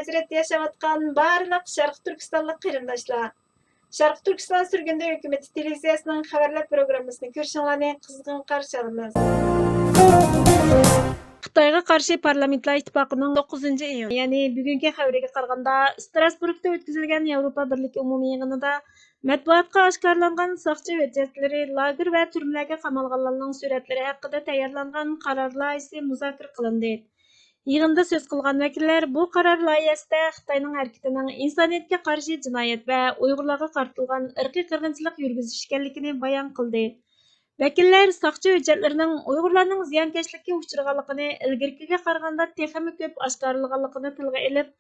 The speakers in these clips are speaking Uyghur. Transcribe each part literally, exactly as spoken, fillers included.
ھەزرەتتە ياشاۋاتقان بارلىق شەرقىي تۈركىستانلىق قېرىنداشلار! شەرقىي تۈركىستان سۈرگۈندە ھۆكۈمىتى تېلېۋىزىيەسىنىڭ خەۋەرلەر پروگراممىسىنى كۆرۈشۈڭلارنى قىزغىن قارشى ئالىمىز. خىتايغا قارشى پارلامېنتلار ئىتتىپاقىنىڭ توققۇزىنچى ئىيۇن، يەنى بۈگۈنكى خەۋىرىگە قارىغاندا، ئىستراسبۇرگدا ئۆتكۈزۈلگەن ياۋروپا بىرلىكى ئومۇمىي يىغىنىدا مەتبۇئاتقا ئاشكارىلانغان ساقچى ھۆججەتلىرى، لاگېر ۋە تۈرمىلەرگە قامالغانلارنىڭ سۈرەتلىرى ھەققىدە تەييارلانغان قارار لايىھىسى مۇزاكىرە قىلىندى. يىغىندا سۆز قىلغان ۋەكىللەر بۇ قارار لايىھەسىدە خىتاينىڭ ھەرىكىتىنىڭ ئىنسانىيەتكە قارشى جىنايەت ۋە ئۇيغۇرلارغا قارىتىلغان ئىرقىي قىرغىنچىلىق يۈرگۈزۈش ئىكەنلىكىنى بايان قىلدى. ۋەكىللەر ساقچى ھۆججەتلىرىنىڭ ئۇيغۇرلارنىڭ زىيانكەشلىككە ئۇچرىغانلىقىنى، ئىلگىرىكىگە قارىغاندا تېخىمۇ كۆپ ئاشكارىلىغانلىقىنى تىلغا ئېلىپ،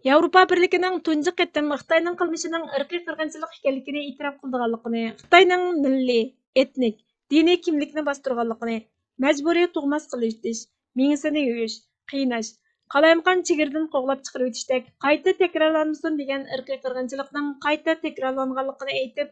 ياۋروپا بىرلىكىنىڭ تۇنجى قېتىم خىتاينىڭ قىلمىشىنىڭ ئىرقىي قىرغىنچىلىق ئىكەنلىكىنى ئېتىراپ قىلىدىغانلىقىنى، خىتاينىڭ مىللىي، ئېتنىك، دىنىي كىملىكنى باستۇرغانلىقىنى، مەجبۇرىي تۇغماس قىلىۋېتىش، مېڭىسىنى يۇيۇش، قىيناش، قالايمىقان چېگرىدىن قوغلاپ چىقىرىۋېتىشتەك قايتا تەكرارلانمىسۇن دېگەن ئىرقىي قىرغىنچىلىقنىڭ قايتا تەكرارلانغانلىقىنى ئېيتىپ،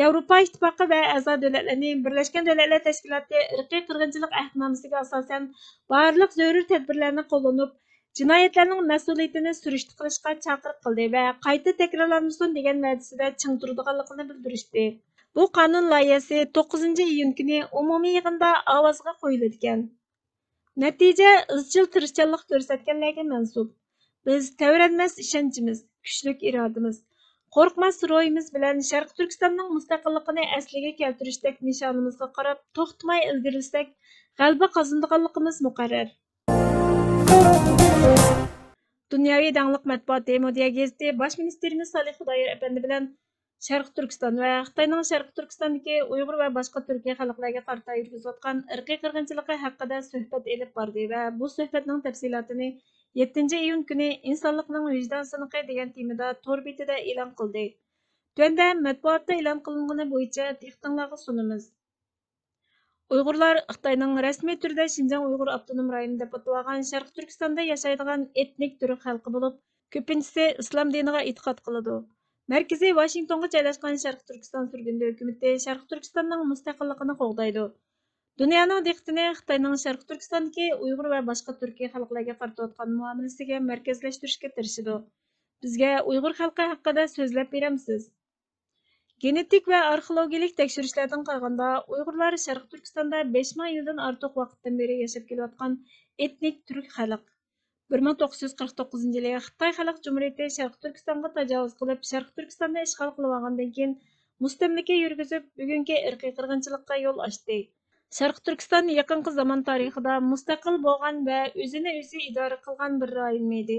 ياۋروپا ئىتتىپاقى ۋە ئەزا دۆلەتلەرنى بىرلەشكەن دۆلەتلەر تەشكىلاتى ئىرقىي قىرغىنچىلىق ئەھدنامىسىگە ئاساسەن بارلىق زۆرۈر تەدبىرلەرنى قوللىنىپ، جىنايەتلەرنىڭ مەسئۇلىيىتىنى سۈرۈشتە قىلىشقا چاقىرىق قىلدى ۋە قايتا تەكرارلانمىسۇن دېگەن ۋەدىسىدە چىڭ تۇرىدىغانلىقىنى بىلدۈرۈشتى. بۇ قانۇن لايىھەسى توققۇزىنچى ئىيۇن كۈنى ئومۇمىي يىغىندا ئاۋازغا قويۇلىدىكەن. نەتىجە ئىزچىل تىرىشچانلىق كۆرسەتكەنلەرگە مەنسۇپ. بىز تەۋرەنمەس ئىشەنچىمىز، كۈچلۈك ئىرادىمىز، قورقماس روھىمىز بىلەن شەرقىي تۈركىستاننىڭ مۇستەقىللىقىنى ئەسلىگە كەلتۈرۈشتەك نىشانىمىزغا قاراپ توختىماي ئىلگىرىلىسەك، غەلىبە قازىنىدىغانلىقىمىز مۇقەررەر. دۇنياۋى داڭلىق مەتبۇئات دېمودىيا گېزىتى باش مىنىستىرىمىز سالىھ خۇدايار ئەپەندى بىلەن شەرقىي تۈركىستان ۋە خىتاينىڭ شەرقىي تۈركىستاندىكى ئۇيغۇر ۋە باشقا تۈركىي خەلقلەرگە قارىتا يۈرگۈزۈۋاتقان ئىرقىي قىرغىنچىلىقى ھەققىدە سۆھبەت ئېلىپ باردى ۋە بۇ سۆھبەتنىڭ تەپسىلاتىنى يەتتىنچى ئىيۇن كۈنى ئىنسانلىقنىڭ ۋىجدان سىنىقى دېگەن تېمىدا تور بېتىدە ئېلان قىلدى. تۆۋەندە مەتبۇئاتتا ئېلان قىلىنغىنى بويىچە دىققىتىڭلارغا سۇنىمىز. ئۇيغۇرلار خىتاينىڭ رەسمىي تۈردە شىنجاڭ ئۇيغۇر ئاپتونوم رايونى دەپ ئاتىۋالغان شەرقىي تۈركىستاندا ياشايدىغان ئېتنىك تۈرك خەلقى بولۇپ، كۆپىنچىسى ئىسلام دىنىغا ئېتىقاد قىلىدۇ. مەركىزى ۋاشىنگتونغا جايلاشقان شەرقىي تۈركىستان سۈرگۈندە ھۆكۈمىتى شەرقىي تۈركىستاننىڭ مۇستەقىللىقىنى قوغدايدۇ. دۇنيانىڭ دىققىتىنى خىتاينىڭ شەرقىي تۈركىستاندىكى ئۇيغۇر ۋە باشقا تۈركىي خەلقلەرگە قارىتىۋاتقان مۇئامىلىسىگە مەركەزلەشتۈرۈشكە تىرىشىدۇ. بىزگە ئۇيغۇر خەلقى ھەققىدە سۆزلەپ بېرەمسىز؟ گېنېتىك ۋە ئارخېئولوگىيەلىك تەكشۈرۈشلەردىن قارىغاندا، ئۇيغۇرلار شەرقىي تۈركىستاندا بەش مىڭ يىلدىن ئارتۇق ۋاقىتتىن بېرى ياشاپ كېلىۋاتقان ئېتنىك تۈرك خەلق. بىر مىڭ توققۇز يۈز قىرىق توققۇزىنچى يىلى خىتاي خەلق جۇمھۇرىيىتى شەرقىي تۈركىستانغا تاجاۋۇز قىلىپ، شەرقىي تۈركىستاننى ئىشغال قىلىۋالغاندىن كېيىن، مۇستەملىكە يۈرگۈزۈپ، بۈگۈنكى ئىرقىي قىرغىنچىلىققا يول ئاچتى. شەرقىي تۈركىستان يېقىنقى زامان تارىخىدا مۇستەقىل بولغان ۋە ئۆزىنى ئۆزى ئىدارە قىلغان بىر رايونمىدى؟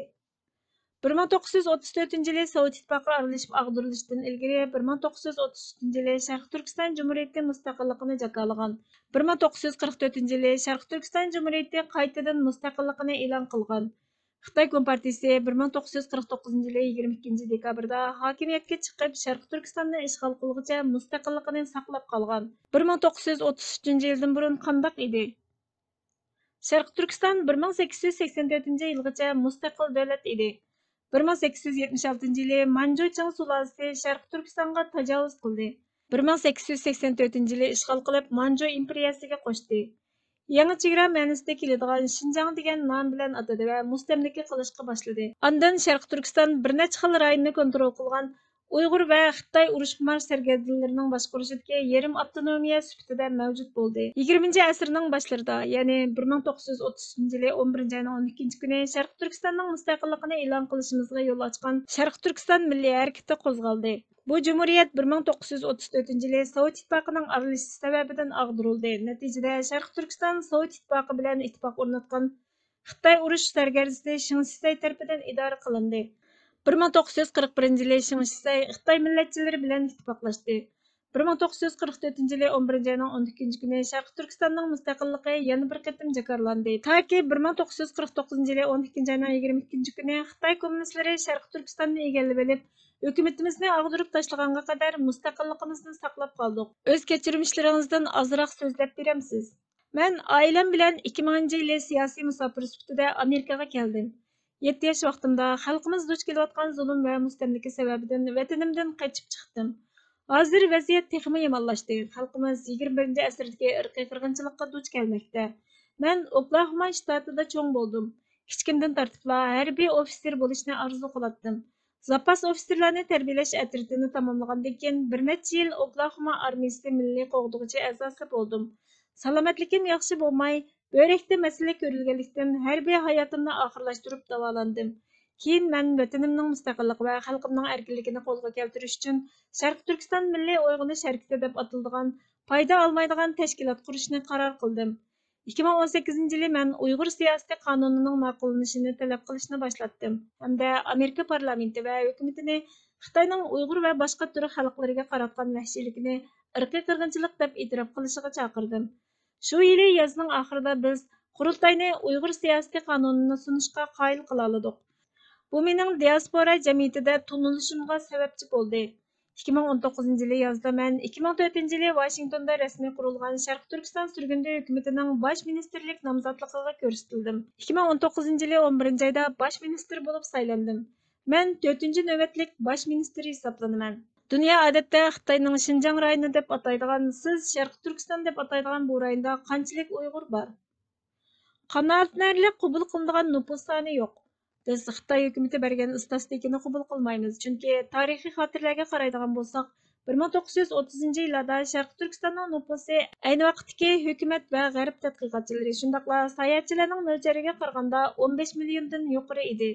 بىر مىڭ توققۇز يۈز ئوتتۇز تۆتىنچى يىلى سوۋېت ئىتتىپاقى ئارىلىشىپ ئاغدۇرۇلۇشتىن ئىلگىرى، بىر مىڭ توققۇز يۈز ئوتتۇز ئۈچىنچى يىلى شەرقىي تۈركىستان جۇمھۇرىيىتى مۇستەقىللىقىنى جاكارلىغان. بىر مىڭ توققۇز يۈز قىرىق تۆتىنچى يىلى شەرقىي تۈركىستان جۇمھۇرىيىتى قايتىدىن مۇستەقىللىقىنى ئېلان قىلغان. خىتاي كومپارتىيىسى بىر مىڭ توققۇز يۈز قىرىق توققۇزىنچى يىلى يىگىرمە ئىككىنچى دېكابىردا ھاكىمىيەتكە چىقىپ، شەرقىي تۈركىستاننى ئىشغال قىلغۇچە مۇستەقىللىقىنى ساقلاپ قالغان. بىر مىڭ توققۇز يۈز ئوتتۇز ئۈچىنچى يىلدىن بۇرۇن قانداق ئىدى؟ شەرقىي تۈركىستان بىر مىڭ سەككىز يۈز سەكسەن تۆتىنچى يىلغىچە مۇستەقىل دۆلەت ئىدى. بىر مىڭ سەككىز يۈز يەتمىش ئالتىنچى يىلى مانجۇ چىڭ سۇلالىسى شەرقىي تۈركىستانغا تاجاۋۇز قىلدى. بىر مىڭ سەككىز يۈز سەكسەن تۆتىنچى يىلى ئىشغال قىلىپ، مانجۇ ئىمپېرىيەسىگە قوشتى. يېڭى چېگرا مەنىسىدە كېلىدىغان شىنجاڭ دېگەن نام بىلەن ئاتىدى ۋە مۇستەملىكە قىلىشقا باشلىدى. ئاندىن شەرقىي تۈركىستان بىر نەچچە خىل رايوننى كونترول قىلغان ئۇيغۇر ۋە خىتاي ئۇرۇشخۇمار سەرگەردىلىرىنىڭ باشقۇرۇشىدىكى يېرىم ئاپتونومىيە سۈپىتىدە مەۋجۇت بولدى. يىگىرمىنچى ئەسىرنىڭ باشلىرىدا، يەنى بىر مىڭ توققۇز يۈز ئوتتۇز ئۈچىنچى يىلى ئون بىرىنچى ئاينىڭ ئون ئىككىنچى كۈنى شەرقىي تۈركىستاننىڭ مۇستەقىللىقىنى ئېلان قىلىشىمىزغا يول ئاچقان شەرقىي تۈركىستان مىللىي ھەرىكىتى قوزغالدى. بۇ جۇمھۇرىيەت بىر مىڭ توققۇز يۈز ئوتتۇز تۆتىنچى يىلى سوۋېت ئىتتىپاقىنىڭ ئارىلىشىشى سەۋەبىدىن ئاغدۇرۇلدى. نەتىجىدە، شەرقىي تۈركىستان سوۋېت ئىتتىپاقى بىلەن ئىتتىپاق ئورناتقان خىتاي ئۇرۇش سەرگەردىسى شېڭ شىسەي تەرىپىدىن ئىدارە قىلىندى. بىر مىڭ توققۇز يۈز قىرىق بىرىنچى يىلى شېڭ شىسەي خىتاي مىللەتچىلىرى بىلەن ئىتتىپاقلاشتى. بىر مىڭ توققۇز يۈز قىرىق تۆتىنچى يىلى ئون بىرىنچى ئاينىڭ ئون ئىككىنچى كۈنى شەرقىي تۈركىستاننىڭ مۇستەقىللىقى يەنە بىر قېتىم جاكارلاندى. تاكى بىر مىڭ توققۇز يۈز قىرىق توققۇزىنچى يىلى ئون ئىككىنچى ئاينىڭ يىگىرمە ئىككىنچى كۈنى خىتاي كوممۇنىستلىرى شەرقىي تۈركىستاننى ئىگىلىۋېلىپ، ھۆكۈمىتىمىزنى ئاغدۇرۇپ تاشلىغانغا قەدەر مۇستەقىللىقىمىزنى ساقلاپ قالدۇق. ئۆز كەچۈرمىشلىرىڭىزدىن ئازراق سۆزلەپ بېرەمسىز؟ مەن ئائىلەم بىلەن ئىككى مىڭىنچى يىلى سىياسىي مۇساپىر سۈپىتىدە ئامېرىكىغا كەلدىم. يەتتە ياش ۋاقتىمدا خەلقىمىز دۇچ كېلىۋاتقان زۇلۇم ۋە مۇستەملىكە سەۋەبىدىن ۋەتىنىمدىن قېچىپ چىقتىم. ھازىر ۋەزىيەت تېخىمۇ يامانلاشتى. خەلقىمىز يىگىرمە بىرىنچى ئەسىردىكى ئىرقىي قىرغىنچىلىققا دۇچ كەلمەكتە. مەن ئوكلاھوما شتاتىدا چوڭ بولدۇم. كىچىكىمدىن تارتىپلا ھەربىي ئوفىتسېر بولۇشنى ئارزۇ قىلاتتىم. زاپاس ئوفىتسېرلارنى تەربىيەلەش ئەترىتىنى تاماملىغاندىن كېيىن، بىر نەچچە يىل ئوكلاھوما ئارمىيىسى مىللىي قوغدىغۇچى ئەزاسى بولدۇم. سالامەتلىكىم ياخشى بولماي، بۆرەكتە مەسىلە كۆرۈلگەنلىكتىن، ھەربىي ھاياتىمنى ئاخىرلاشتۇرۇپ داۋالاندىم. كېيىن مەن ۋەتىنىمنىڭ مۇستەقىللىقى ۋە خەلقىمنىڭ ئەركىنلىكىنى قولغا كەلتۈرۈش ئۈچۈن شەرقىي تۈركىستان مىللىي ئويغىنىش ھەرىكىتى دەپ ئاتىلىدىغان پايدا ئالمايدىغان تەشكىلات قۇرۇشنى قارار قىلدىم. ئىككى مىڭ ئون سەككىزىنچى يىلى مەن ئۇيغۇر سىياسىتى قانۇنىنىڭ ماقۇللىنىشىنى تەلەپ قىلىشنى باشلاتتىم ھەمدە ئامېرىكا پارلامېنتى ۋە ھۆكۈمىتىنى خىتاينىڭ ئۇيغۇر ۋە باشقا تۈرك خەلقلىرىگە قاراتقان ۋەھشىيلىكىنى ئىرقىي قىرغىنچىلىق دەپ ئېتىراپ قىلىشىغا چاقىردىم. شۇ يىلى يازنىڭ ئاخىرىدا بىز قۇرۇلتاينى ئۇيغۇر سىياسىتى قانۇنىنى سۇنۇشقا قايىل قىلالىدۇق. بۇ مېنىڭ دىياسپورا جەمئىيىتىدە تونۇلۇشۇمغا سەۋەبچى بولدى. ئىككى مىڭ ئون توققۇزىنچى يىلى يازدا مەن ئىككى مىڭ تۆتىنچى يىلى ۋاشىنگتوندا رەسمىي قۇرۇلغان شەرقىي تۈركىستان سۈرگۈندە ھۆكۈمىتىنىڭ باش مىنىستىرلىك نامزاتلىقىغا كۆرسىتىلدىم. ئىككى مىڭ ئون توققۇزىنچى يىلى ئون بىرىنچى ئايدا باش مىنىستىر بولۇپ سايلاندىم. مەن تۆتىنچى نۆۋەتلىك باش مىنىستىر ھېسابلىنىمەن. دۇنيا ئادەتتە خىتاينىڭ شىنجاڭ رايونى دەپ ئاتايدىغان، سىز شەرقىي تۈركىستان دەپ ئاتايدىغان بۇ رايوندا قانچىلىك ئۇيغۇر بار؟ قانائەتلىنەرلىك قوبۇل قىلىنىدىغان نوپۇس سانى يوق. بىز خىتاي ھۆكۈمىتى بەرگەن ئىستاتىستىكىنى قوبۇل قىلمايمىز، چۈنكى تارىخىي خاتىرىلەرگە قارايدىغان بولساق، بىر مىڭ توققۇز يۈز ئوتتۇزىنچى يىللاردا شەرقىي تۈركىستاننىڭ نوپۇسى ئەينى ۋاقىتتىكى ھۆكۈمەت ۋە غەرب تەتقىقاتچىلىرى، شۇنداقلا ساياھەتچىلەرنىڭ مۆلچەرىگە قارىغاندا ئون بەش مىليوندىن يۇقىرى ئىدى.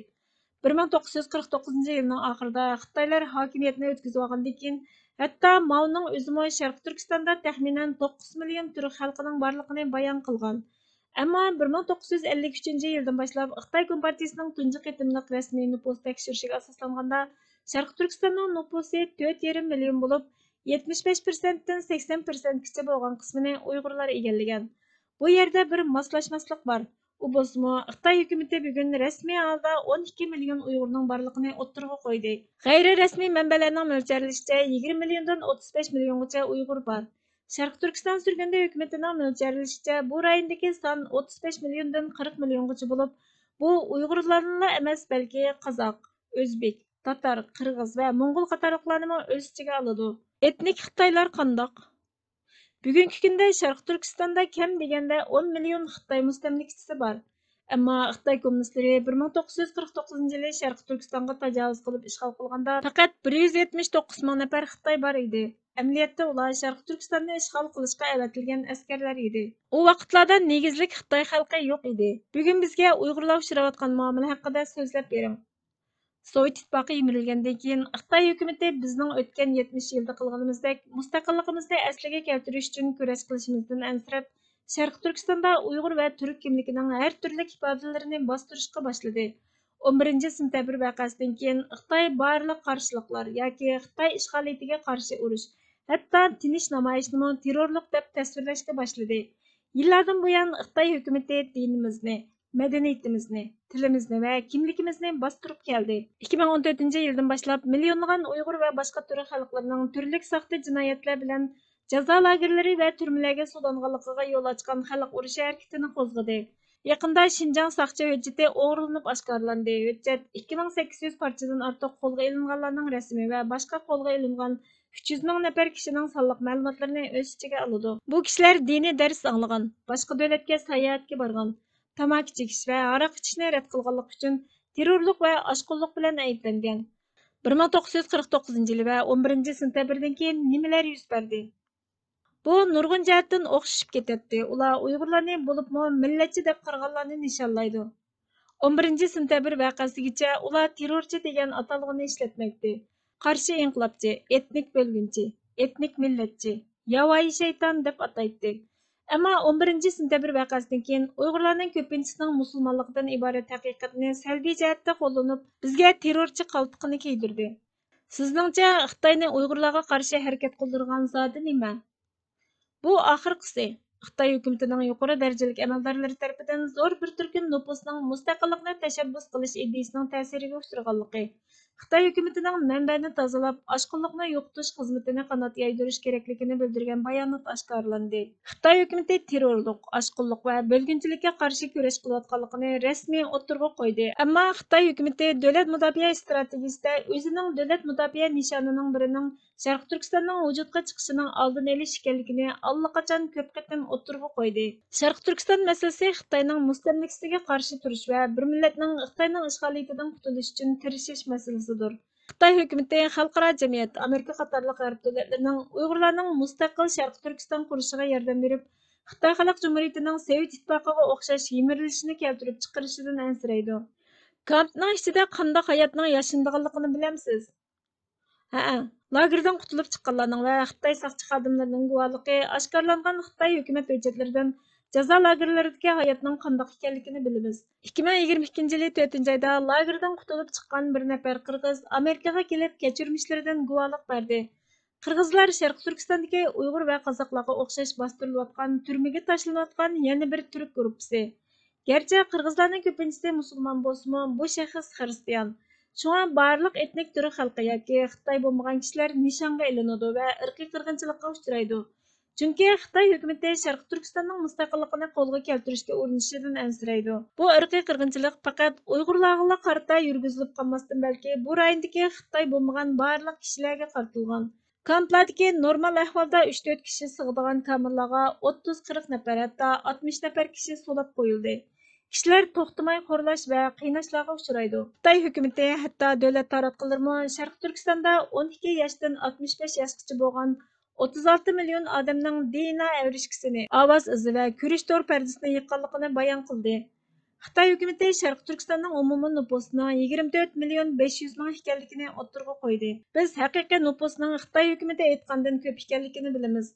بىر مىڭ توققۇز يۈز قىرىق توققۇزىنچى يىلنىڭ ئاخىرىدا خىتايلار ھاكىمىيەتنى ئۆتكۈزۈۋالغاندىن كېيىن، ھەتتا ماۋنىڭ ئۆزىمۇ شەرقىي تۈركىستاندا تەخمىنەن توققۇز مىليون تۈرك خەلقىنىڭ بارلىقىنى بايان قىلغان. ئەمما بىر مىڭ توققۇز يۈز ئەللىك ئۈچىنچى يىلدىن باشلاپ خىتاي كومپارتىيىسىنىڭ تۇنجى قېتىملىق رەسمىي نوپۇس تەكشۈرۈشىگە ئاساسلانغاندا، شەرقىي تۈركىستاننىڭ نوپۇسى تۆت يېرىم مىليون بولۇپ، يەتمىش بەش پىرسەنتتىن سەكسەن پىرسەنتكىچە بولغان قىسمىنى ئۇيغۇرلار ئىگىلىگەن. بۇ يەردە بىر ماسلاشماسلىق بار. ئۇ بولسىمۇ، خىتاي ھۆكۈمىتى بۈگۈن رەسمىي ھالدا ئون ئىككى مىليون ئۇيغۇرنىڭ بارلىقىنى ئوتتۇرىغا قويدى. غەيرىي رەسمىي مەنبەلەرنىڭ مۆلچەرلىشىچە، يىگىرمە مىليوندىن ئوتتۇز بەش مىليونغىچە ئۇيغۇر بار. شەرقىي تۈركىستان سۈرگۈندە ھۆكۈمىتىنىڭ مۆلچەرلىشىچە، بۇ رايوندىكى سان ئوتتۇز بەش مىليوندىن قىرىق مىليونغىچە بولۇپ، بۇ ئۇيغۇرلارنىلا ئەمەس، بەلكى قازاق، ئۆزبېك، تاتار، قىرغىز ۋە موڭغۇل قاتارلىقلارنىمۇ ئۆز ئىچىگە ئالىدۇ. ئېتنىك خىتايلار قانداق؟ بۈگۈنكى كۈندە شەرقىي تۈركىستاندا كەم دېگەندە ئون مىليون خىتاي مۇستەملىكىچىسى بار. ئەمما خىتاي كوممۇنىستلىرى بىر مىڭ توققۇز يۈز قىرىق توققۇزىنچى يىلى شەرقىي تۈركىستانغا تاجاۋۇز قىلىپ ئىشغال قىلغاندا، پەقەت بىر يۈز يەتمىش توققۇز مىڭ نەپەر خىتاي بار ئىدى. ئەمەلىيەتتە ئۇلار شەرقىي تۈركىستاننى ئىشغال قىلىشقا ئەۋەتىلگەن ئەسكەرلەر ئىدى. ئۇ ۋاقىتلاردا نېگىزلىك خىتاي خەلقى يوق ئىدى. بۈگۈن بىزگە ئۇيغۇرلار ئۇچراۋاتقان مۇئامىلە ھەققىدە سۆزلەپ بېرىڭ. سوۋېت ئىتتىپاقى يىمىرىلگەندىن كېيىن، خىتاي ھۆكۈمىتى بىزنىڭ ئۆتكەن يەتمىش يىلدا قىلغىنىمىزدەك مۇستەقىللىقىمىزنى ئەسلىگە كەلتۈرۈش ئۈچۈن كۈرەش قىلىشىمىزدىن ئەنسىرەپ، شەرقىي تۈركىستاندا ئۇيغۇر ۋە تۈرك كىملىكىنىڭ ھەر تۈرلۈك ئىپادىلىرىنى باستۇرۇشقا باشلىدى. ئون بىرىنچى سېنتەبىر ۋەقەسىدىن كېيىن، خىتاي بارلىق قارشىلىقلار ياكى خىتاي ئىشغالىيىتىگە قارشى ئۇرۇش، ھەتتا تىنچ نامايىشنىمۇ تېررورلۇق دەپ تەسۋىرلەشكە باشلىدى. يىللاردىن بۇيان، خىتاي ھۆكۈمىتى دىنىمىزنى، مەدەنىيىتىمىزنى، تىلىمىزنى ۋە كىملىكىمىزنى باستۇرۇپ كەلدى. ئىككى مىڭ ئون تۆتىنچى يىلدىن باشلاپ مىليونلىغان ئۇيغۇر ۋە باشقا تۈرك خەلقلىرىنىڭ تۈرلۈك ساختا جىنايەتلەر بىلەن جازا لاگېرلىرى ۋە تۈرمىلەرگە سولاڭغانلىقىغا يول ئاچقان خەلق ئۇرۇشى ھەرىكىتىنى قوزغىدى. يېقىندا شىنجاڭ ساقچى ھۆججىتى ئوغرىلىنىپ ئاشكارىلاندى. ھۆججەت ئىككى مىڭ سەككىز يۈز پارچىدىن ئارتۇق قولغا ئېلىنغانلارنىڭ رەسىمى ۋە باشقا قولغا ئېلىنغان ئۈچ يۈز مىڭ نەپەر كىشىنىڭ سانلىق مەلۇماتلىرىنى ئۆز ئىچىگە ئالىدۇ. بۇ كىشىلەر دىنىي دەرس ئاڭلىغان، باشقا دۆلەتكە ساياھەتكە بارغان، تاماكا چېكىش ۋە ھاراق ئىچىشنى رەت قىلغانلىقى ئۈچۈن تېررورلۇق ۋە ئاشقۇنلۇق بىلەن ئەيىبلەنگەن. بىر مىڭ توققۇز يۈز قىرىق توققۇزىنچى يىلى ۋە ئون بىرىنچى سېنتەبىردىن كېيىن نېمىلەر يۈز بەردى؟ بۇ نۇرغۇن جەھەتتىن ئوخشىشىپ كېتەتتى. ئۇلار ئۇيغۇرلارنى، بولۇپمۇ مىللەتچى دەپ قارىغانلارنى نىشانلايدۇ. ئون بىرىنچى سېنتەبىر ۋەقەسىگىچە ئۇلار تېررورچى دېگەن ئاتالغۇنى ئىشلەتمەيتتى. قارشى ئىنقىلابچى، ئېتنىك بۆلگۈنچى، ئېتنىك مىللەتچى، ياۋايى شەيتان دەپ ئاتايتتى. ئەمما ئون بىرىنچى سېنتەبىر ۋەقەسىدىن كېيىن ئۇيغۇرلارنىڭ كۆپىنچىسىنىڭ مۇسۇلمانلىقىدىن ئىبارەت ھەقىقەتنى سەلبىي جەھەتتە قوللىنىپ، بىزگە تېررورچى قالپىقىنى كىيدۈردى. سىزنىڭچە، خىتاينى ئۇيغۇرلارغا قارشى ھەرىكەت قىلدۇرغان زادى نېمە؟ بۇ ئاخىرقىسى. خىتاي ھۆكۈمىتىنىڭ يۇقىرى دەرىجىلىك ئەمەلدارلىرى تەرىپىدىن زور بىر تۈركۈم نوپۇسنىڭ مۇستەقىللىقنى تەشەببۇس قىلىش ئىدىيىسىنىڭ تەسىرىگە ئۇچرىغانلىقى، خىتاي ھۆكۈمىتىنىڭ مەنبەنى تازىلاپ، ئاشقۇنلۇقنى يوقىتىش خىزمىتىنى قانات يايدۇرۇش كېرەكلىكىنى بىلدۈرگەن بايانات ئاشكارىلاندى. خىتاي ھۆكۈمىتى تېررورلۇق، ئاشقۇنلۇق ۋە بۆلگۈنچىلىككە قارشى كۈرەش قىلىۋاتقانلىقىنى رەسمىي ئوتتۇرىغا قويدى. ئەمما خىتاي ھۆكۈمىتى دۆلەت مۇداپىئە ئىستراتېگىيىسىدە ئۆزىنىڭ دۆلەت مۇداپىئە نىشانىنىڭ بىرىنىڭ شەرقىي تۈركىستاننىڭ ۋۇجۇدقا چىقىشىنىڭ ئالدىنى ئېلىش ئىكەنلىكىنى ئاللىقاچان كۆپ قېتىم ئوتتۇرىغا قويدى. شەرقىي تۈركىستان مەسىلىسى خىتاينىڭ مۇستەملىكىسىگە قارشى تۇرۇش ۋە بىر مىللەتنىڭ خىتاينىڭ ئىشغالىيىتىدىن قۇتۇلۇش ئۈچۈن تىرىشىش مەسىلىسىدۇر. خىتاي ھۆكۈمىتى خەلقئارا جەمئىيەت، ئامېرىكا قاتارلىق غەرب دۆلەتلىرىنىڭ ئۇيغۇرلارنىڭ مۇستەقىل شەرقىي تۈركىستان قۇرۇشىغا ياردەم بېرىپ، خىتاي خەلق جۇمھۇرىيىتىنىڭ سوۋېت ئىتتىپاقىغا ئوخشاش يىمىرىلىشىنى كەلتۈرۈپ چىقىرىشىدىن ئەنسىرەيدۇ. كامپنىڭ ئىچىدە قانداق ھاياتنىڭ ياشىنىدىغانلىقىنى بىلەمسىز؟ ھەئە، لاگېردىن قۇتۇلۇپ چىققانلارنىڭ ۋە خىتاي ساقچى خادىملىرىنىڭ گۇۋاھلىقى ئاشكارىلانغان خىتاي ھۆكۈمەت ھۆججەتلىرىدىن جازا لاگېرلىرىدىكى ھاياتنىڭ قانداق ئىكەنلىكىنى بىلىمىز. ئىككى مىڭ يىگىرمە ئىككىنچى يىلى تۆتىنچى ئايدا لاگېردىن قۇتۇلۇپ چىققان بىر نەپەر قىرغىز ئامېرىكىغا كېلىپ، كەچۈرمىشلىرىدىن گۇۋاھلىق بەردى. قىرغىزلار شەرقىي تۈركىستاندىكى ئۇيغۇر ۋە قازاقلارغا ئوخشاش باستۇرۇلۇۋاتقان، تۈرمىگە تاشلىنىۋاتقان يەنە بىر تۈرك گۇرۇپپىسى. گەرچە قىرغىزلارنىڭ كۆپىنچىسى مۇسۇلمان بولسىمۇ، بۇ شەخس خىرىستىيان. شۇڭا بارلىق ئېتنىك تۈرك خەلقى ياكى خىتاي بولمىغان كىشىلەر نىشانغا ئېلىنىدۇ ۋە ئىرقىي قىرغىنچىلىققا ئۇچرايدۇ. چۈنكى خىتاي ھۆكۈمىتى شەرقىي تۈركىستاننىڭ مۇستەقىللىقىنى قولغا كەلتۈرۈشكە ئۇرۇنۇشىدىن ئەنسىرەيدۇ. بۇ ئىرقىي قىرغىنچىلىق پەقەت ئۇيغۇرلارغىلا قارىتا يۈرگۈزۈلۈپ قالماستىن، بەلكى بۇ رايوندىكى خىتاي بولمىغان بارلىق كىشىلەرگە قارىتىلغان. كامپلاردىكى نورمال ئەھۋالدا ئۈچ تۆت كىشى سىغىدىغان كامېرلارغا ئوتتۇز قىرىق نەپەر، ھەتتا ئاتمىش نەپەر كىشى سولاپ قويۇلدى. كىشىلەر توختىماي خورلاش ۋە قىيناشلارغا ئۇچرايدۇ. خىتاي ھۆكۈمىتى، ھەتتا دۆلەت تاراتقۇلىرىمۇ شەرقىي تۈركىستاندا ئون ئىككى ياشتىن ئاتمىش بەش ياشقىچە بولغان ئوتتۇز ئالتە مىليون ئادەمنىڭ دېئېنئا ئەۋرىشكىسىنى، ئاۋاز ئىزى ۋە كۆرۈش تور پەردىسىنى يىغقانلىقىنى بايان قىلدى. خىتاي ھۆكۈمىتى شەرقىي تۈركىستاننىڭ ئومۇمىي نوپۇسىنىڭ يىگىرمە تۆت مىليون بەش يۈز مىڭ ئىكەنلىكىنى ئوتتۇرىغا قويدى. بىز ھەقىقىي نوپۇسنىڭ خىتاي ھۆكۈمىتى ئېيتقاندىن كۆپ ئىكەنلىكىنى بىلىمىز.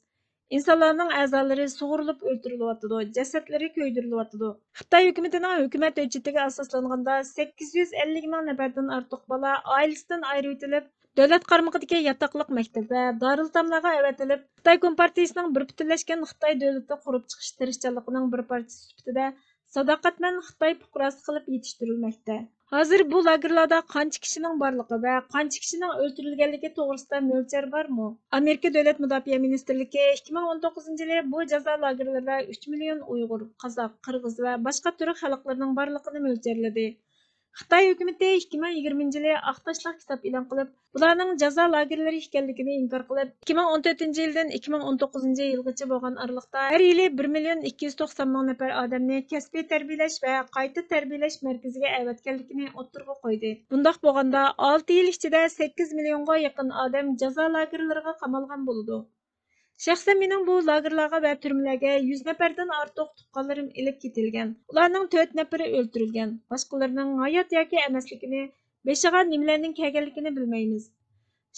ئىنسانلارنىڭ ئەزالىرى سۇغۇرۇلۇپ ئۆلتۈرۈلۈۋاتىدۇ، جەسەتلىرى كۆيدۈرۈلۈۋاتىدۇ. خىتاي ھۆكۈمىتىنىڭ ھۆكۈمەت ھۆججىتىگە ئاساسلانغاندا، سەككىز يۈز ئەللىك مىڭ نەپەردىن ئارتۇق بالا ئائىلىسىدىن ئايرىۋېتىلىپ، دۆلەت قارمىقىدىكى ياتاقلىق مەكتەپ ۋە دارىلئېتاملارغا ئەۋەتىلىپ، خىتاي كومپارتىيىسىنىڭ بىر پۈتۈنلەشكەن خىتاي دۆلىتى قۇرۇپ چىقىش تىرىشچانلىقىنىڭ بىر پارچىسى سۈپىتىدە ساداقەتمەن خىتاي پۇقراسى قىلىپ يېتىشتۈرۈلمەكتە. ھازىر بۇ لاگېرلاردا قانچە كىشىنىڭ بارلىقى ۋە قانچە كىشىنىڭ ئۆلتۈرۈلگەنلىكى توغرىسىدا مۆلچەر بارمۇ؟ ئامېرىكا دۆلەت مۇداپىئە مىنىستىرلىكى ئىككى مىڭ ئون توققۇزىنچى يىلى بۇ جازا لاگېرلىرىدا ئۈچ مىليون ئۇيغۇر، قازاق، قىرغىز ۋە باشقا تۈرك خەلقلىرىنىڭ بارلىقىنى مۆلچەرلىدى. خىتاي ھۆكۈمىتى ئىككى مىڭ يىگىرمىنچى يىلى ئاق تاشلىق كىتاب ئېلان قىلىپ، بۇلارنىڭ جازا لاگېرلىرى ئىكەنلىكىنى ئىنكار قىلىپ، ئىككى مىڭ ئون تۆتىنچى يىلدىن ئىككى مىڭ ئون توققۇزىنچى يىلغىچە بولغان ئارىلىقتا ھەر يىلى بىر مىليون ئىككى يۈز توقسان مىڭ نەپەر ئادەمنى كەسپىي تەربىيەلەش ۋە قايتا تەربىيەلەش مەركىزىگە ئەۋەتكەنلىكىنى ئوتتۇرىغا قويدى. بۇنداق بولغاندا، ئالتە يىل ئىچىدە سەككىز مىليونغا يېقىن ئادەم جازا لاگېرلىرىغا قامالغان بولىدۇ. شەخسەن مېنىڭ بۇ لاگېرلارغا ۋە تۈرمىلەرگە يۈز نەپەردىن ئارتۇق تۇغقانلىرىم ئېلىپ كېتىلگەن. ئۇلارنىڭ تۆت نەپىرى ئۆلتۈرۈلگەن. باشقىلىرىنىڭ ھايات ياكى ئەمەسلىكىنى، بېشىغا نېمىلەرنىڭ كەلگەنلىكىنى بىلمەيمىز.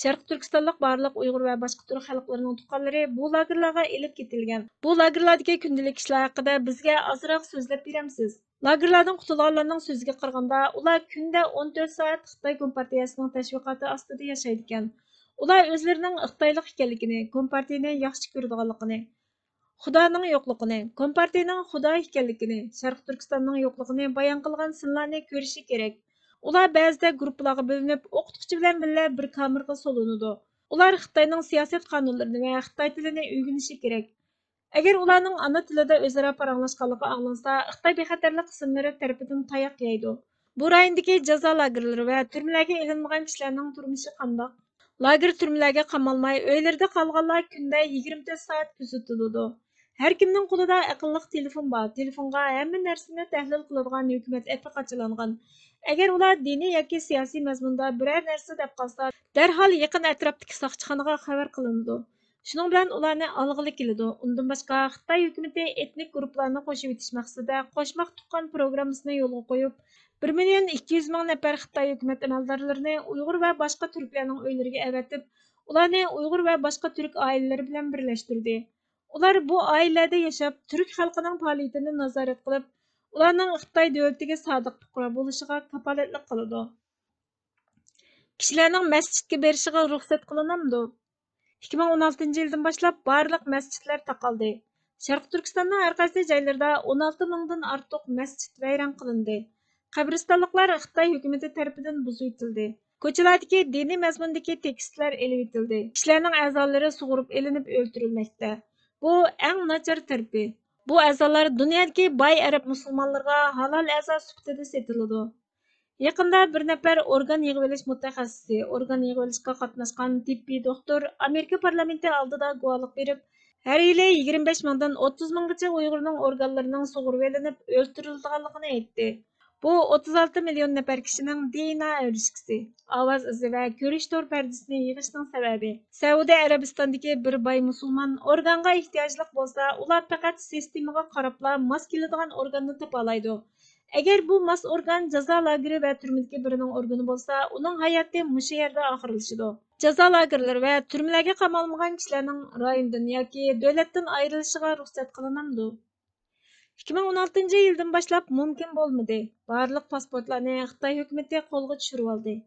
شەرقىي تۈركىستانلىق بارلىق ئۇيغۇر ۋە باشقا تۈرك خەلقلىرىنىڭ تۇغقانلىرى بۇ لاگېرلارغا ئېلىپ كېتىلگەن. بۇ لاگېرلاردىكى كۈندىلىك ئىشلار ھەققىدە بىزگە ئازراق سۆزلەپ بېرەمسىز؟ لاگېرلاردىن قۇتۇلغانلارنىڭ سۆزىگە قارىغاندا، ئۇلار كۈندە ئون تۆت سائەت خىتاي كومپارتىيەسىنىڭ تەشۋىقاتى ئاستىدا ياشايدىكەن. ئۇلار ئۆزلىرىنىڭ خىتايلىق ئىكەنلىكىنى، كومپارتىيىنى ياخشى كۆرىدىغانلىقىنى، خۇدانىڭ يوقلۇقىنى، كومپارتىيىنىڭ خۇدا ئىكەنلىكىنى، شەرقىي تۈركىستاننىڭ يوقلۇقىنى بايان قىلغان سىنلارنى كۆرۈشى كېرەك. ئۇلار بەزىدە گۇرۇپپىلارغا بۆلۈنۈپ، ئوقۇتقۇچى بىلەن بىللە بىر كامېرغا سولىنىدۇ. ئۇلار خىتاينىڭ سىياسەت قانۇنلىرىنى ۋە خىتاي تىلىنى ئۆگىنىشى كېرەك. ئەگەر ئۇلارنىڭ ئانا تىلىدا ئۆزئارا پاراڭلاشقانلىقى ئاڭلانسا، خىتاي بىخەتەرلىك قىسىملىرى تەرىپىدىن تاياق يەيدۇ. بۇ رايوندىكى جازا لاگېرلىرى ۋە تۈرمىلەرگە ئېلىنمىغان كىشىلەرنىڭ تۇرمۇشى قانداق؟ لاگېر، تۈرمىلەرگە قامالماي، ئۆيلىرىدە قالغانلار كۈندە يىگىرمە تۆت سائەت كۆزىتىلىدۇ. ھەر كىمنىڭ قولىدا ئەقىللىق تېلېفون بار، تېلېفونغا ھەممە نەرسىنى تەھلىل قىلىدىغان ھۆكۈمەت ئېپى قاچىلانغان. ئەگەر ئۇلار دىنىي ياكى سىياسىي مەزمۇندا بىرەر نەرسە دەپ قالسا، دەرھال يېقىن ئەتراپتىكى ساقچىخانىغا خەۋەر قىلىنىدۇ. شۇنىڭ بىلەن ئۇلارنى ئالغىلى كېلىدۇ. ئۇندىن باشقا، خىتاي ھۆكۈمىتى ئېتنىك گۇرۇپپىلارنى قوشۇۋېتىش مەقسىتىدە قوشماق تۇغقان پروگراممىسىنى يولغا قويۇپ، بىر مىليون ئىككى يۈز مىڭ نەپەر خىتاي ھۆكۈمەت ئەمەلدارلىرىنى ئۇيغۇر ۋە باشقا تۈركلەرنىڭ ئۆيلىرىگە ئەۋەتىپ، ئۇلارنى ئۇيغۇر ۋە باشقا تۈرك ئائىلىلىرى بىلەن بىرلەشتۈردى. ئۇلار بۇ ئائىلىلەردە ياشاپ، تۈرك خەلقىنىڭ پائالىيىتىنى نازارەت قىلىپ، ئۇلارنىڭ خىتاي دۆلىتىگە سادىق پۇقرا بولۇشىغا كاپالەتلىك قىلىدۇ. كىشىلەرنىڭ مەسچىتكە بېرىشىغا رۇخسەت قىلىنامدۇ؟ ئىككى مىڭ ئون ئالتىنچى يىلدىن باشلاپ بارلىق مەسچىتلەر تاقالدى. شەرقىي تۈركىستاننىڭ ھەر قايسى جايلىرىدا ئون ئالتە مىڭدىن ئارتۇق مەسچىت ۋەيران قىلىندى. قەبرىستانلىقلار خىتاي ھۆكۈمىتى تەرىپىدىن بۇزۇۋېتىلدى. كوچىلاردىكى دىنىي مەزمۇندىكى تېكىستلەر ئېلىۋېتىلدى. كىشىلەرنىڭ ئەزالىرى سۇغۇرۇپ ئېلىنىپ ئۆلتۈرۈلمەكتە. بۇ ئەڭ ناچار تەرىپى. بۇ ئەزالار دۇنيادىكى باي ئەرەب مۇسۇلمانلىرىغا ھالال ئەزا سۈپىتىدە سېتىلىدۇ. يېقىندا بىر نەپەر ئورگان يىغىۋېلىش مۇتەخەسسىسى، ئورگان يىغىۋېلىشقا قاتناشقان تېببىي دوختۇر ئامېرىكا پارلامېنتى ئالدىدا گۇۋاھلىق بېرىپ، ھەر يىلى يىگىرمە بەش مىڭدىن ئوتتۇز مىڭغىچە ئۇيغۇرنىڭ ئورگانلىرىنىڭ سۇغۇرۇۋېلىنىپ ئۆلتۈرۈلىدىغانلىقىنى ئېيتتى. بۇ ئوتتۇز ئالتە مىليون نەپەر كىشىنىڭ دېئېنئا ئەۋرىشكىسى، ئاۋاز ئىزى ۋە كۆرۈش تور پەردىسىنى يىغىشنىڭ سەۋەبى. سەئۇدى ئەرەبىستاندىكى بىر باي مۇسۇلمان ئورگانغا ئېھتىياجلىق بولسا، ئۇلار پەقەت سىستېمىغا قاراپلا ماس كېلىدىغان ئورگاننى تاپالايدۇ. ئەگەر بۇ ماس ئورگان جازا لاگېرى ۋە تۈرمىدىكى بىرىنىڭ ئورگىنى بولسا، ئۇنىڭ ھاياتى مۇشۇ يەردە ئاخىرلىشىدۇ. جازا لاگېرلىرى ۋە تۈرمىلەرگە قامالمىغان كىشىلەرنىڭ رايوندىن ياكى دۆلەتتىن ئايرىلىشىغا رۇخسەت قىلىنامدۇ؟ ئىككى مىڭ ئون ئالتىنچى يىلدىن باشلاپ مۇمكىن بولمىدى. بارلىق پاسپورتلارنى خىتاي ھۆكۈمىتى قولغا چۈشۈرۈۋالدى.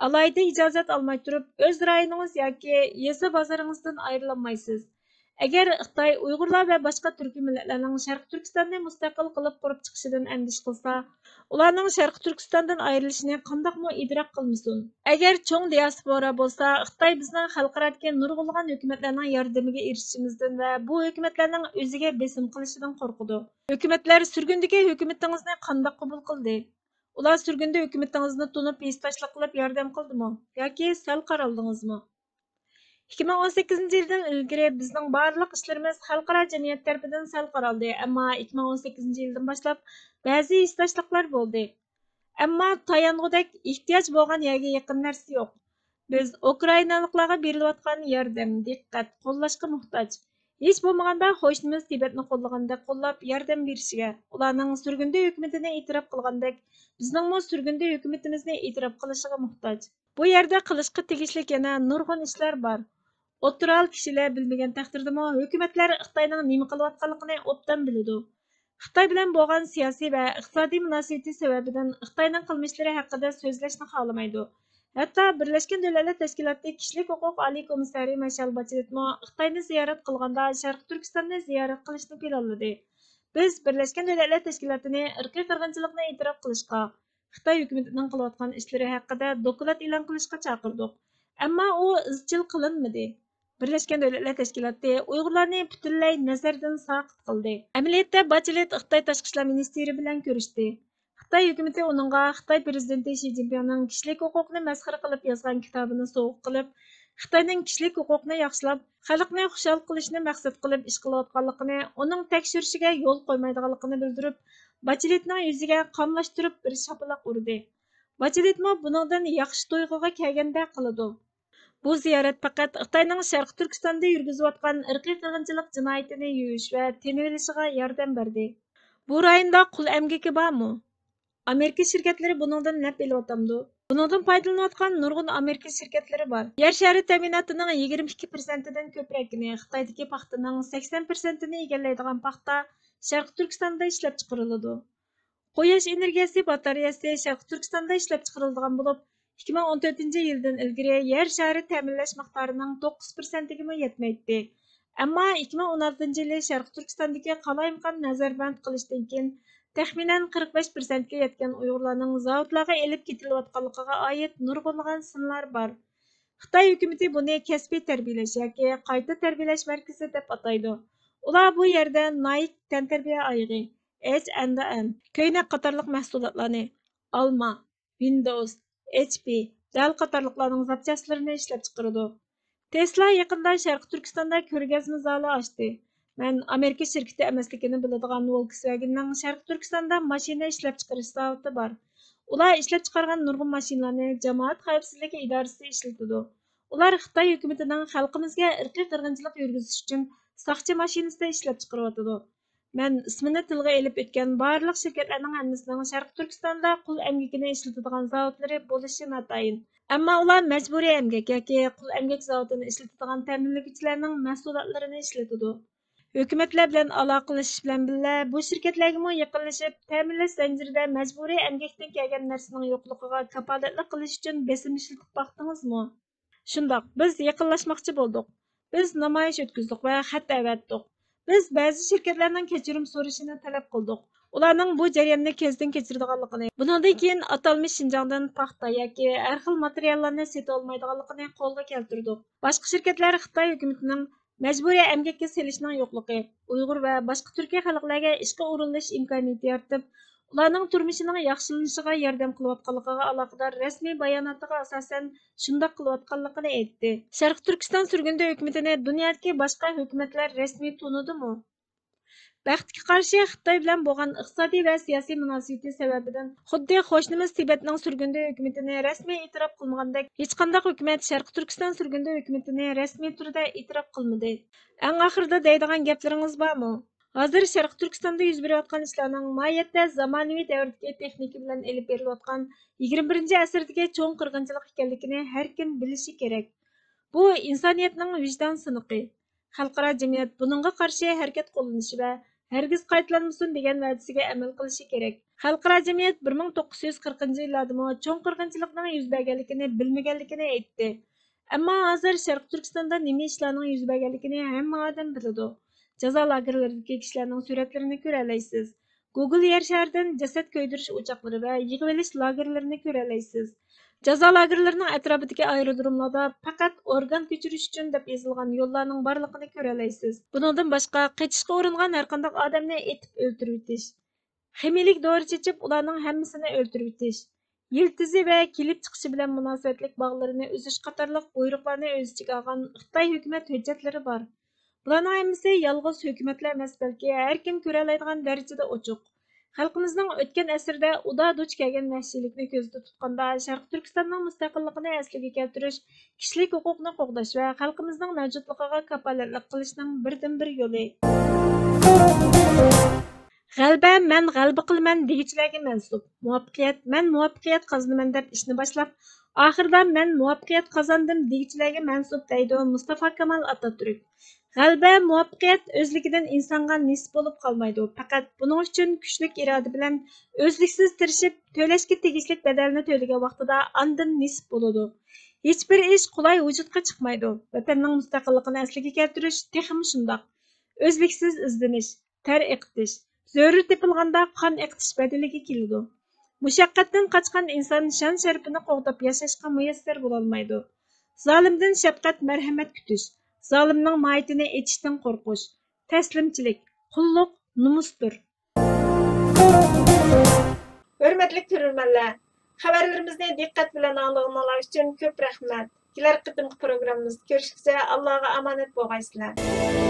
ئالاھىدە ئىجازەت ئالماي تۇرۇپ، ئۆز رايونىڭىز ياكى يېزا بازىرىڭىزدىن ئايرىلالمايسىز. ئەگەر خىتاي ئۇيغۇرلار ۋە باشقا تۈركىي مىللەتلەرنىڭ شەرقىي تۈركىستاننى مۇستەقىل قىلىپ قۇرۇپ چىقىشىدىن ئەندىشە قىلسا، ئۇلارنىڭ شەرقىي تۈركىستاندىن ئايرىلىشىنى قانداقمۇ ئىدراك قىلمىسۇن؟ ئەگەر چوڭ دىياسپورا بولسا، خىتاي بىزنىڭ خەلقئارادىكى نۇرغۇنلىغان ھۆكۈمەتلەرنىڭ ياردىمىگە ئېرىشىشىمىزدىن ۋە بۇ ھۆكۈمەتلەرنىڭ ئۆزىگە بېسىم قىلىشىدىن قورقىدۇ. ھۆكۈمەتلەر سۈرگۈندىكى ھۆكۈمىتىڭىزنى قانداق قوبۇل قىلدى؟ ئۇلار سۈرگۈندە ھۆكۈمىتىڭىزنى تونۇپ، ھېسداشلىق قىلىپ ياردەم قىلدىمۇ ياكى سەل قارالدىڭىزمۇ؟ ئىككى مىڭ ئون سەككىزىنچى يىلدىن ئىلگىرى بىزنىڭ بارلىق ئىشلىرىمىز خەلقئارا جەمئىيەت تەرىپىدىن سەل قارالدى، ئەمما ئىككى مىڭ ئون سەككىزىنچى يىلدىن باشلاپ بەزى ھېسداشلىقلار بولدى. ئەمما تايانغۇدەك ئېھتىياج بولغان يەرگە يېقىن نەرسە يوق. بىز ئۇكرائىنالىقلارغا بېرىلىۋاتقان ياردەم، دىققەت، قوللاشقا موھتاج. ھېچ بولمىغاندا قوشنىمىز تىبەتنى قوللىغاندەك قوللاپ ياردەم بېرىشىگە، ئۇلارنىڭ سۈرگۈندە ھۆكۈمىتىنى ئېتىراپ قىلغاندەك، بىزنىڭمۇ سۈرگۈندە ھۆكۈمىتىمىزنى ئېتىراپ قىلىشىغا موھتاج. بۇ يەردە قىلىشقا تېگىشلىك يەنە نۇرغۇن ئىشلار بار. ئوتتۇرا ھال كىشىلەر بىلمىگەن تەقدىردىمۇ، ھۆكۈمەتلەر خىتاينىڭ نېمە قىلىۋاتقانلىقىنى ئوبدان بىلىدۇ. خىتاي بىلەن بولغان سىياسىي ۋە ئىقتىسادىي مۇناسىۋىتى سەۋەبىدىن خىتاينىڭ قىلمىشلىرى ھەققىدە سۆزلەشنى خالىمايدۇ. ھەتتا بىرلەشكەن دۆلەتلەر تەشكىلاتى كىشىلىك ھوقۇق ئالىي كومىسسارى مىشېل باچېلېتمۇ خىتاينى زىيارەت قىلغاندا شەرقىي تۈركىستاننى زىيارەت قىلىشنى پىلانلىدى. بىز بىرلەشكەن دۆلەتلەر تەشكىلاتىنى ئىرقىي قىرغىنچىلىقنى ئېتىراپ قىلىشقا، خىتاي ھۆكۈمىتىنىڭ قىلىۋاتقان ئىشلىرى ھەققىدە دوكلات ئېلان قىلىشقا چاقىردۇق. ئەمما ئۇ ئىزچىل قىلىنمىدى. بىرلەشكەن دۆلەتلەر تەشكىلاتى ئۇيغۇرلارنى پۈتۈنلەي نەزەردىن ساقىت قىلدى. ئەمەلىيەتتە، باچېلېت خىتاي تاشقى ئىشلار مىنىستىرى بىلەن كۆرۈشتى. خىتاي ھۆكۈمىتى ئۇنىڭغا خىتاي پىرېزىدېنتى شى جىنپىڭنىڭ كىشىلىك ھوقۇقنى مەسخىرە قىلىپ يازغان كىتابىنى سوۋغا قىلىپ، خىتاينىڭ كىشىلىك ھوقۇقنى ياخشىلاپ، خەلقنى خۇشال قىلىشنى مەقسەت قىلىپ ئىش قىلىۋاتقانلىقىنى، ئۇنىڭ تەكشۈرۈشىگە يول قويمايدىغانلىقىنى بىلدۈرۈپ، باچېلېتنىڭ يۈزىگە قاملاشتۇرۇپ بىر شاپىلاق ئۇردى. باچېلېتمۇ بۇنىڭدىن ياخشى تۇيغۇغا كەلگەندەك قىلىدۇ. بۇ زىيارەت پەقەت خىتاينىڭ شەرقىي تۈركىستاندا يۈرگۈزۈۋاتقان ئىرقىي قىرغىنچىلىق جىنايىتىنى يۇيۇش ۋە تېنىۋېلىشىغا ياردەم بەردى. بۇ رايوندا قۇل ئەمگىكى بارمۇ؟ ئامېرىكا شىركەتلىرى بۇنىڭدىن نەپ ئېلىۋاتامدۇ؟ بۇنىڭدىن پايدىلىنىۋاتقان نۇرغۇن ئامېرىكا شىركەتلىرى بار. يەر شەرى تەمىناتىنىڭ يىگىرمە ئىككى پىرسەنتىدىن كۆپرەكىنى، خىتايدىكى پاختىنىڭ سەكسەن پىرسەنتىنى ئىگىلەيدىغان پاختا شەرقىي تۈركىستاندا ئىشلەپچىقىرىلىدۇ. قۇياش ئېنېرگىيەسى باتارېيەسى شەرقىي تۈركىستاندا ئىشلەپچىقىرىلىدىغان بولۇپ، ئىككى مىڭ ئون تۆتىنچى يىلدىن ئىلگىرى يەر شارى تەمىنلەش مىقدارىنىڭ توققۇز پىرسەنتىگىمۇ يەتمەيتتى. ئەمما ئىككى مىڭ ئون ئالتىنچى يىلى شەرقىي تۈركىستاندىكى قالايمىقان نەزەربەند قىلىشتىن كېيىن، تەخمىنەن قىرىق بەش پىرسەنتكە يەتكەن ئۇيغۇرلارنىڭ زاۋۇتلارغا ئېلىپ كېتىلىۋاتقانلىقىغا ئائىت نۇرغۇنلىغان سىنلار بار. خىتاي ھۆكۈمىتى بۇنى كەسپىي تەربىيەلەش ياكى قايتا تەربىيەلەش مەركىزى دەپ ئاتايدۇ. ئۇلار بۇ يەردە نايك تەنتەربىيە ئايىغى، ئېچ ئەند ئېم، كۆينەك قاتارلىق مەھسۇلاتلارنى، ئالما، ۋىندوۋس، ئېچ پى، دەل قاتارلىقلارنىڭ زاپچاسلىرىنى ئىشلەپچىقىرىدۇ. تېسلا يېقىندا شەرقىي تۈركىستاندا كۆرگەزمە زالى ئاچتى. مەن ئامېرىكا شىركىتى ئەمەسلىكىنى بىلىدىغان ۋولكسۋاگېننىڭ شەرقىي تۈركىستاندا ماشىنا ئىشلەپچىقىرىش زاۋۇتى بار. ئۇلار ئىشلەپچىقارغان نۇرغۇن ماشىنىلارنى جامائەت خەۋپسىزلىكى ئىدارىسى ئىشلىتىدۇ. ئۇلار خىتاي ھۆكۈمىتىنىڭ خەلقىمىزگە ئىرقىي قىرغىنچىلىق يۈرگۈزۈش ئۈچۈن ساقچى ماشىنىسىدا ئىشلەپچىقىرىۋاتىدۇ. مەن ئىسمىنى تىلغا ئېلىپ ئۆتكەن بارلىق شىركەتلەرنىڭ ھەممىسىنىڭ شەرقىي تۈركىستاندا قۇل ئەمگىكىنى ئىشلىتىدىغان زاۋۇتلىرى بولۇشى ناتايىن. ئەمما ئۇلار مەجبۇرىي ئەمگەك ياكى قۇل ئەمگەك زاۋۇتىنى ئىشلىتىدىغان تەمىنلىگۈچىلەرنىڭ مەھسۇلاتلىرىنى ئىشلىتىدۇ. ھۆكۈمەتلەر بىلەن ئالاقىلىشىش بىلەن بىللە، بۇ شىركەتلەرگىمۇ يېقىنلىشىپ، تەمىنلەش زەنجىرىدە مەجبۇرىي ئەمگەكتىن كەلگەن نەرسىنىڭ يوقلۇقىغا كاپالەتلىك قىلىش ئۈچۈن بېسىم ئىشلىتىپ باقتىڭىزمۇ؟ شۇنداق، بىز يېقىنلاشماقچى بولدۇق. بىز نامايىش ئۆتكۈزدۇق ۋە خەت ئەۋەتتۇق. بىز بەزى شىركەتلەرنىڭ كەچۈرۈم سورىشىنى تەلەپ قىلدۇق. ئۇلارنىڭ بۇ جەرياننى كۆزدىن كەچۈرىدىغانلىقىنى، بۇنىڭدىن كېيىن ئاتالمىش شىنجاڭدىن پاختا ياكى ھەر خىل ماتېرىياللارنى سېتىۋالمايدىغانلىقىنى قولغا كەلتۈردۇق. باشقا شىركەتلەر خىتاي ھۆكۈمىتىنىڭ مەجبۇرىي ئەمگەككە سېلىشنىڭ يوقلۇقى، ئۇيغۇر ۋە باشقا تۈركىي خەلقلەرگە ئىشقا ئورۇنلىشىش ئىمكانىيىتى يارىتىپ، ئۇلارنىڭ تۇرمۇشىنىڭ ياخشىلىنىشىغا ياردەم قىلىۋاتقانلىقىغا ئالاقىدار رەسمىي باياناتىغا ئاساسەن شۇنداق قىلىۋاتقانلىقىنى ئېيتتى. شەرقىي تۈركىستان سۈرگۈندە ھۆكۈمىتىنى دۇنيادىكى باشقا ھۆكۈمەتلەر رەسمىي تونۇدىمۇ؟ بەختكە قارشى، خىتاي بىلەن بولغان ئىقتىسادىي ۋە سىياسىي مۇناسىۋىتى سەۋەبىدىن، خۇددى قوشنىمىز تىبەتنىڭ سۈرگۈندە ھۆكۈمىتىنى رەسمىي ئېتىراپ قىلمىغاندەك، ھېچقانداق ھۆكۈمەت شەرقىي تۈركىستان سۈرگۈندە ھۆكۈمىتىنى رەسمىي تۈردە ئېتىراپ قىلمىدى. ئەڭ ئاخىرىدا دەيدىغان گەپلىرىڭىز بارمۇ؟ ھازىر شەرقىي تۈركىستاندا يۈز بېرىۋاتقان ئىشلارنىڭ ماھىيەتتە زامانىۋى دەۋردىكى تېخنىكا بىلەن ئېلىپ بېرىلىۋاتقان يىگىرمە بىرىنچى ئەسىردىكى چوڭ قىرغىنچىلىق ئىكەنلىكىنى ھەر كىم بىلىشى كېرەك. بۇ ئىنسانىيەتنىڭ ۋىجدان سىنىقى. خەلقئارا جەمئىيەت بۇنىڭغا قارشى ھەرىكەت قوللىنىشى ۋە ھەرگىز قايتىلانمىسۇن دېگەن ۋەدىسىگە ئەمەل قىلىشى كېرەك. خەلقئارا جەمئىيەت بىر مىڭ توققۇز يۈز قىرىقىنچى يىللاردىمۇ چوڭ قىرغىنچىلىقنىڭ يۈز بەرگەنلىكىنى بىلمىگەنلىكىنى ئېيتتى. ئەمما ھازىر شەرقىي تۈركىستاندا نېمە ئىشلارنىڭ يۈز بەرگەنلىكىنى ھەممە ئادەم بىلىدۇ. جازا لاگېرلىرىدىكى كىشىلەرنىڭ سۈرەتلىرىنى كۆرەلەيسىز. گوگول يەر شارىدىن جەسەت كۆيدۈرۈش ئوچاقلىرى ۋە يىغىۋېلىش لاگېرلىرىنى كۆرەلەيسىز. جازا لاگېرلىرىنىڭ ئەتراپىدىكى ئايرودروملاردا پەقەت ئورگان كۆچۈرۈش ئۈچۈن دەپ يېزىلغان يوللارنىڭ بارلىقىنى كۆرەلەيسىز. بۇنىڭدىن باشقا، قېچىشقا ئۇرۇنغان ھەرقانداق ئادەمنى ئېتىپ ئۆلتۈرۈۋېتىش، خىمىيىلىك دورا چېچىپ، ئۇلارنىڭ ھەممىسىنى ئۆلتۈرۈۋېتىش، يىلتىزى ۋە كېلىپ چىقىشى بىلەن مۇناسىۋەتلىك باغلىرىنى ئۈزۈش قاتارلىق بۇيرۇقلارنى ئۆز ئىچىگە ئالغان خىتاي ھۆكۈمەت ھۆججەتلىرى بار. بۇلارنىڭ ھەممىسى يالغۇز ھۆكۈمەتلا ئەمەس، بەلكى ھەر كىم كۆرەلەيدىغان دەرىجىدە ئوچۇق. خەلقىمىزنىڭ ئۆتكەن ئەسىردە ئۇدا دۇچ كەلگەن ۋەھشىيلىكنى كۆزدە تۇتقاندا، شەرقىي تۈركىستاننىڭ مۇستەقىللىقىنى ئەسلىگە كەلتۈرۈش، كىشىلىك ھوقۇقنى قوغداش ۋە خەلقىمىزنىڭ مەۋجۇتلۇقىغا كاپالەتلىك قىلىشنىڭ بىردىنبىر يولى. غەلىبە مەن غەلىبە قىلىمەن دېگۈچىلەرگە مەنسۇپ، مۇۋەپپەقىيەت مەن مۇۋەپپەقىيەت قازىنىمەن دەپ ئىشنى باشلاپ، ئاخىرىدا مەن مۇۋەپپەقىيەت قازاندىم دېگۈچىلەرگە مەنسۇپ، دەيدۇ مۇستافا كامال ئاتاتۈرك. غەلىبە، مۇۋەپپەقىيەت ئۆزلۈكىدىن ئىنسانغا نېسىپ بولۇپ قالمايدۇ، پەقەت بۇنىڭ ئۈچۈن كۈچلۈك ئىرادە بىلەن ئۈزلۈكسىز تىرىشىپ، تۆلەشكە تېگىشلىك بەدەلنى تۆلىگەن ۋاقتىدا ئاندىن نېسىپ بولىدۇ. ھېچبىر ئىش قولاي ۋۇجۇدقا چىقمايدۇ. ۋەتەننىڭ مۇستەقىللىقىنى ئەسلىگە كەلتۈرۈش تېخىمۇ شۇنداق. ئۈزلۈكسىز ئىزدىنىش، تەر ئېقىتىش، زۆرۈر تېپىلغاندا قان ئېقىتىش بەدىلىگە كېلىدۇ. مۇشەققەتتىن قاچقان ئىنسان شان-شەرىپىنى قوغداپ ياشاشقا مۇيەسسەر بولالمايدۇ. زالىمدىن شەپقەت، مەرھەمەت كۈتۈش، زالىمنىڭ ماھىيىتىنى ئېچىشتىن قورقۇش، تەسلىمچىلىك، قۇللۇق، نومۇستۇر. ھۆرمەتلىك كۆرۈرمەنلەر، خەۋەرلىرىمىزنى دىققەت بىلەن ئاڭلىغىنىڭلار ئۈچۈن كۆپ رەھمەت. كېلەر قېتىمقى پروگراممىمىزدا كۆرۈشكىچە ئاللاغا ئامانەت بولغايسىلەر.